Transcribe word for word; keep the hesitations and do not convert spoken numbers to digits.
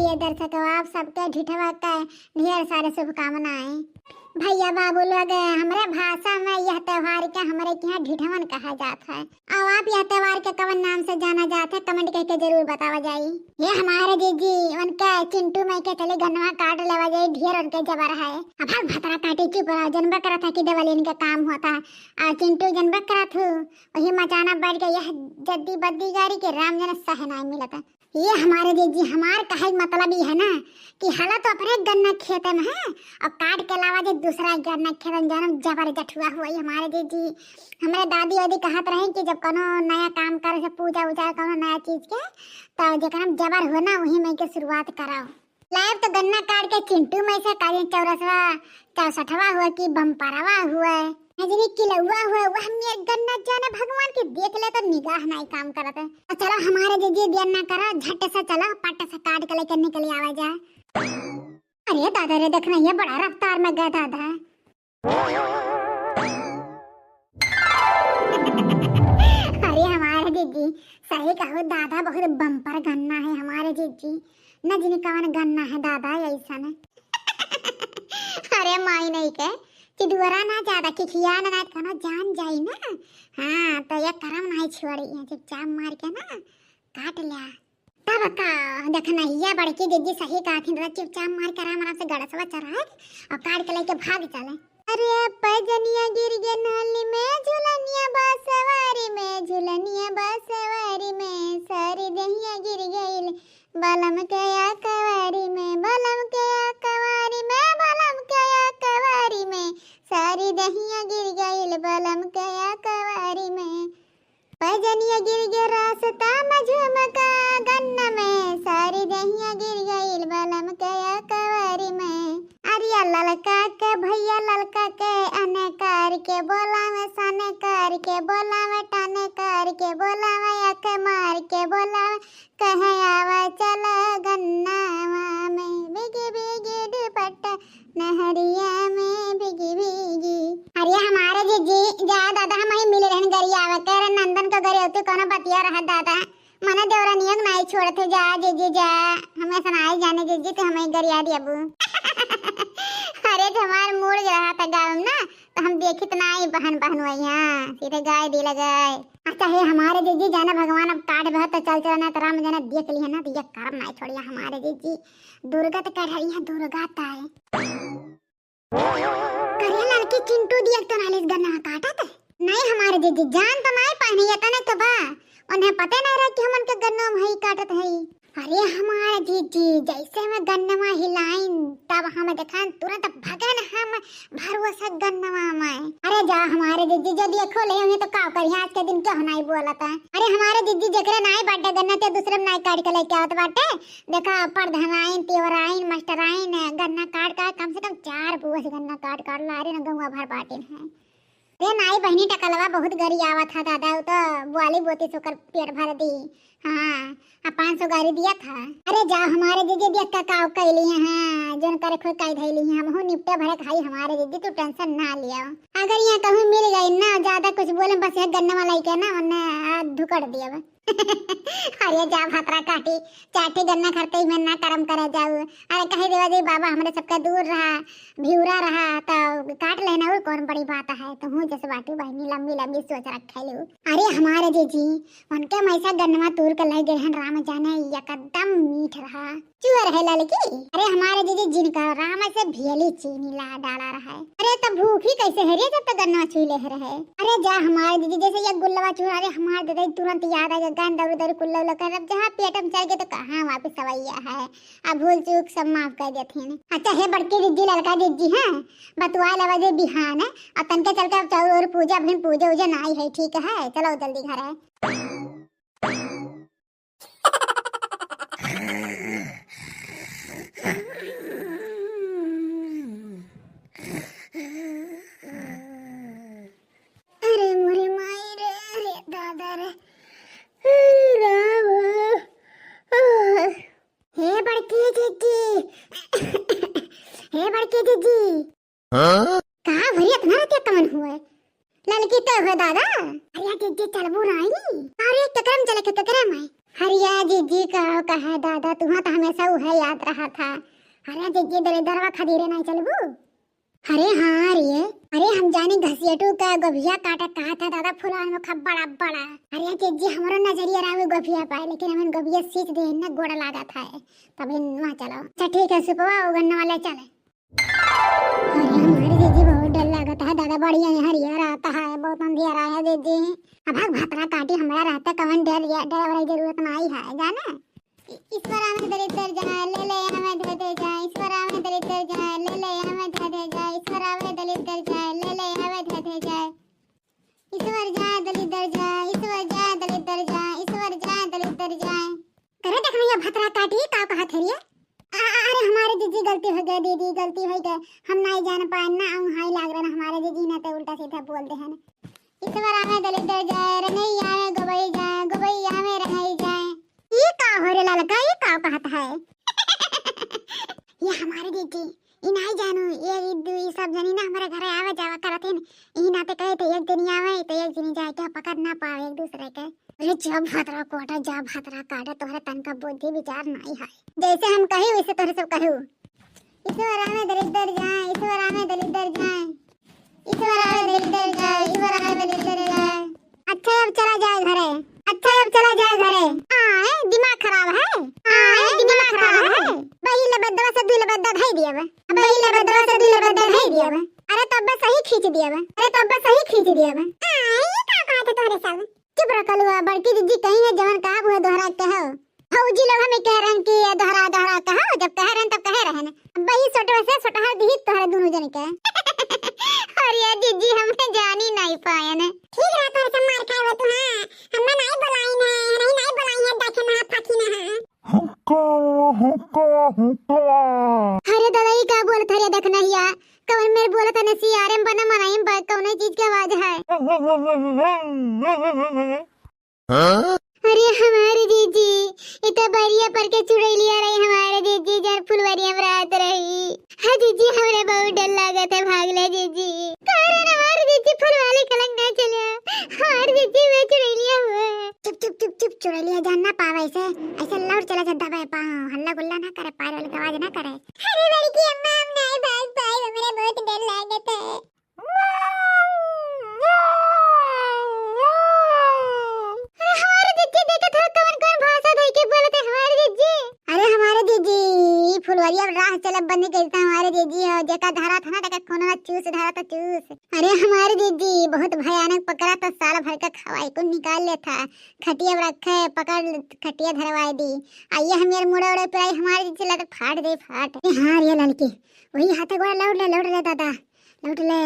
ये दर्शकों, आप सबके ढिठवा के ढेर सारे शुभकामनाएं। भैया बाबू लोग, हमरे भाषा में यह त्योहार के हमरे के यहाँ ढिठवन कहा जात है। और आप यह त्योहार के कवन नाम से जाना जात है, comment करके जरूर बतावा जाई। ये हमारे जीजी, उनके चिंटू मइँ के चली गन्नवा काट लेवा जाई, ढेर उनके जबर है। अब भाग भतरा काटी, चुप रहो, जनबे करत है कि देवलिन के काम होता। और चिंटू जनबे करत हूँ, वही मचाना बैठ के यह जद्दी बद्दी गारी के राम जन सह नाई मिलत। ये हमारे जीजी, हमार कहे के मतलब ई है ना कि हला तो अपने गन्ना खेते में है, और काट के लावा जे दूसरा गन्ना खेते में, जानम जबर जठुआ हुआ ये हमारे जीजी। हमरे दादी वादी कहत रहे कि जब कोनो नया काम करे से, पूजा उजा कोनो नया चीज के, तो जेकरा में जबर हो ना, वही मइँ के शुरुआत कराओ। लाइव तो गन्ना काट के चिंटू मइँ से, काजे चौरसवा, चौसठवा हुआ कि बम्परवा हुआ, हजरी किलौआ हुआ, वह मेर गन्ना जाने भगवान के देख ले तो निगाह नाई काम करत है। तो चलो हमारे जीजी देर ना करो, झट से चलो, पट से काट के लेके निकल आवा जाए। अरे दादा रे, देखना ये बड़ा रफ्तार में गया दादा। अरे हमारे जीजी, सही कहो दादा, बहुत बम्पर गन्ना है हमारे जीजी। न जिन कवन गन्ना है दादा ऐसन। अरे माई नहीं के, चिडुअरा ना ज्यादा खिखिया ना, ना कोनो जान जाई ना। हाँ, तो ये करम नाई छोड़ी, ये चुपचाप मार के ना काट ल्या। तब का, देखना हिया बड़की दीदी सही कहथिन, रह चुपचाप मार के आराम आराम से गड़सवा चढ़ाए और काट के लेके भाग चले। अरे पैजनिया गिर गे नाली में, झुलनिया बसवारी में, झुलनिया बसवारी में, सारी दहिया गिर गइल बलम के अकवारी में, बलम के अकवारी में, बलम के अकवारी में, सारी दहिया गिर गइल बलम के अकवारी में। पैजनिया गिर गे रास्ता में झुमका गन्ना में, सारी दहिया गिर गइल बलम के अकवारी में। अरिया ललका के भैया ललका के, अनकार के बोलावे, सनकार के बोलावे, टनकार के बोलावे, अख मार के बोलावे, कहे आवा चला गन्नावा में, भीगी भीगी दुपट्टा नहरिया में भीगी भीगी। अरे हमारे जीजी, जा दादा, हम ही मिले रहन गरियावा के, अरे नंदन को गरियावती कोनो बतिया रहा दादा, मने देवरनिया के नाई छोड़त है, जा जीजी जा, हमें सुनाई जाने जीजी, तो हमें गरिया दियाबू। अरे तो हमार मूड रहा था गाँव में ना, तो हम देखित नाई बहन बहन वही, हाँ, सीधे गाय दी लगाए। अच्छा हे हमारे जीजी, जाना भगवान अब काट बहत तो चल चला, ना तो राम जाना देख लिया ना, तो ये करम नाई छोड़िया हमारे जीजी। दुर्गत कर रही है, दुर्गत आए। करे लड़की चिंटू दिया तो नालिस गन्ना काटत। नहीं हमारे जीजी, जान तो नाई पानी ये तने तो बा। उन्हें पते नहीं रहा कि हमन के गन्ना में ही काटत है। अरे हमारे जीजी, जैसे हम गन्नवा हिलाइन, तब हम देखान तुरंत भगन हम भरोसा गन्नवा में। अरे जा हमारे जीजी, जब ये खोले होंगे तो का करिए, आज के दिन क्यों नहीं बोलता है। अरे हमारे जीजी, जेकरे नाई बाटे गन्ना ते दूसरे में नाई काट के लेके आवत बाटे। देखा प्रधानाइन, तेवराइन, मास्टराइन गन्ना काट काट कम से कम चार बोझ गन्ना काट काट ला रहे ना, गौवा भर बाटिन है। अरे नाई बहिनी टकलवा बहुत गरियावा था दादा, वो तो बोली बोती से ओकर पेट भर दी। हाँ, आ पाँच सौ गारी दिया था। अरे जा हमारे जीजी देख का काव कैली हैं, जोन करे खोई काई धैली हैं, हमहू निपटे भरे खाई हमारे जीजी, तू tension ना लिया। अगर यहाँ कहूँ मिल गई ना, ज्यादा कुछ बोले बस यह गन्ना वाला ही के ना, उन्हें धुकड़ दिया। अरे जा भतरा काटी, चार ठे गन्ना खरते ही में ना करम करे जाऊ। अरे कहे देवा जी बाबा हमरे सबका दूर रहा, भिउरा रहा, तो काट लेना, वो कौन बड़ी बात है। तो हूँ जैसे बाटू बहिनी लंबी लंबी सोच रखे लू। अरे हमारे जीजी, उनके मैसा गन्नवा तूर के ले गए हैं, राम जाने एकदम मीठ रहा। चुअर है ललकी। अरे हमारे जीजी जिनका राम से भियली चीनी ला डाला रहा है। अरे तब भूखी कैसे है रे, जब तक गन्नवा छुई ले रहे। अरे जा हमारे जीजी जैसे ये गुल्लवा चूर, अरे हमारे दीदी तुरंत याद आ गया, गन दौड़ दौड़ कुल्ला उल्ला कर, अब जहाँ पेट में चल गए तो कहाँ वापस सवैया है। अब भूल चूक सब माफ कर देथिन। अच्छा हे बड़की जीजी, ललका जीजी, हाँ, बतुआ लेवा जे बिहान है, और तनके चल के अब चाउर और पूजा, अभी पूजा उजा ना आई है, ठीक है, चलो जल्दी घर है। अरे मोरे माई रे, अरे दादा रे, हे राम। हे बड़की जीजी, हे बड़की जीजी। हाँ? का भैया तुम्हारा क्या कमन हुआ है? ललकी तो हो दादा। अरे जीजी चलबू नाई। अरे केकरे में चले के, केकरे में? हरिया जीजी का कहे दादा, तुहा तो हमेशा उहे याद रहा था। अरे जिज्जी, दलिद्दरवा खदीरे नाहीं चलबू? अरे हाँ रे, अरे हम जानी घसियटू का गोभिया काटे कहा था दादा, फुलवा में खा बड़ा बड़ा। अरे जिज्जी, हमरो नजरिया रहा गोभिया पाए, लेकिन हमन गोभिया सींच दे न, गोड़ लागत है, तब इन वहाँ चलो। अच्छा ठीक है सुपवा, वो गन्ना वाले चले। अरे हमारे जिज्जी, बहुत डर लागत है दादा, बढ़िया यहाँ हरियर आता है, बहुत अंधेरा है जिज्जी। अब भाग भतरा काटी, हमारा रहता कवन डर, डर वाली जरूरत नहीं है, जाने। ईश्वर आवे दलिद्दर जाए, ले ले आवे धे दे जाए। ईश्वर आवे दलिद्दर जाए, ले ले आवे धे दे जाए। ईश्वर आवे दलिद्दर जाए, ले ले आवे धे दे जाए। ईश्वर जाए दलिद्दर जाए, ईश्वर जाए दलिद्दर जाए, ईश्वर जाए दलिद्दर जाए। करे देख भैया भतरा काटी, का कहत है रे? आ, आ, अरे हमारे जिज्जी गलती हो गए दीदी, गलती हो गए, हम नहीं जान पाए ना, हम हाई लाग रहे ना हमारे जिज्जी ना तो उल्टा सीधा बोल दे हैं। ईश्वर आवे दलिद्दर जाए, रंगई आवे गोबई जाए, गोबई आवे रंगई जाए। ई का हो रे ललका, ई का कहत है? ये हमारे दीदी, ई नाई जानू, ये ई दू, ई सब जनी ना हमारे घरे आवे जावा करत हिन। ई नाते कहे थे एक जनी आवे, तो एक जनी जाए, क्या पकड़ ना पावे एक दूसरे के। अरे जा भतरा कोटा, जा भतरा काटा, तोहरे तनका बुद्धि विचार नाई है। जैसे हम कही, वैसे तोहरे सब कहू। ईश्वर आवे दलिद्दर जाए, ईश्वर आवे दलिद्दर जाए। ईश्वर आवे दलिद्दर जाए, ईश्वर आवे दलिद्दर जाए। अच्छा अब चला जाए घरे, अच्छा अब चला जाए घरे। आए, दिमाग खराब है, आए, दिमाग खराब है। बही लबद्दवा से दुई लबद्दा धई दियब, बही लबद्दवा से दुई लबद्दा धई दियब। अरे तब बस सही खींच दियब, अरे तब बस सही खींच दियब। आए, ई का कहत है तोहरे सब? चुप रह कलुआ, बड़की जिज्जी कही है जवन कहा वो दोहरा के कहो। भौजी लोग हमें कह रहन कि ये दोहरा दोहरा कहो, जब कह रहन तब कहे रहन। अब वही सोटवा से सोटहा दिहित तोहरे दुनू जन के। अरे जिज्जी, हमें जानी नहीं पायन। ठीक रहा तोहरे से मार खाए हो तू, हाँ। हमें नहीं बुलाई ना, नहीं, नहीं बुलाई है, देखे ना, फाकी ना, हाँ। हुक्का, हुक्का, हुक्का। अरे दादा, ई का बोलत हरे, देख नहिया, कवन मेर बोलत है, न सियारे में बना मनाई में बा, कौनो चीज के आवाज है। हाँ? अरे हमारे जीजी, इ तो बरिया पर के चुड़ैलिया रही हमारे जीजी, जन फुलवरिया में रात रही। हाँ जीजी, हमरे बहुत डर लागत है, भाग ले जीजी। कारण हमारे जीजी फुलवाले कलंग ना चले, हमारे जीजी वो चुड़ैलिया हुआ है। चुप, चुप, चुप, चुप, चुड़ैलिया जान ना पावे ऐसे, ऐसे लौट चला जा दबाए पाँव, हल्ला गुल्ला ना करे, पायल वाले की आवाज ना करे। अरे बड़की अम्मा, हम नहीं भाग पाए, हमरे बहुत डर लागत है। अरे हमारे जीजी, देखत हो कवन कवन भाषा धइ के बोलत है हमारे जीजी। अरे हमारे जीजी, ई फुलवरिया में राह चलब बंद कर देता हमारे जीजी हो, जेका धरा था ना, तेका कोनो ना चूस, धरा था चूस। अरे हमारे जीजी, बहुत भयानक पकड़ा था, साल भर का खवाई को निकाल लेता। खटिया में रखे, पकड़ खटिया धरवाए दी। आइए हम यार मुड़ा उड़ा पिराई, हमारे जीजी लटक फाट दे फाट। अरे हाँ रे ललकी, वही हाथे गोड़ा लौट ले, लौट ले दादा, लौट ले।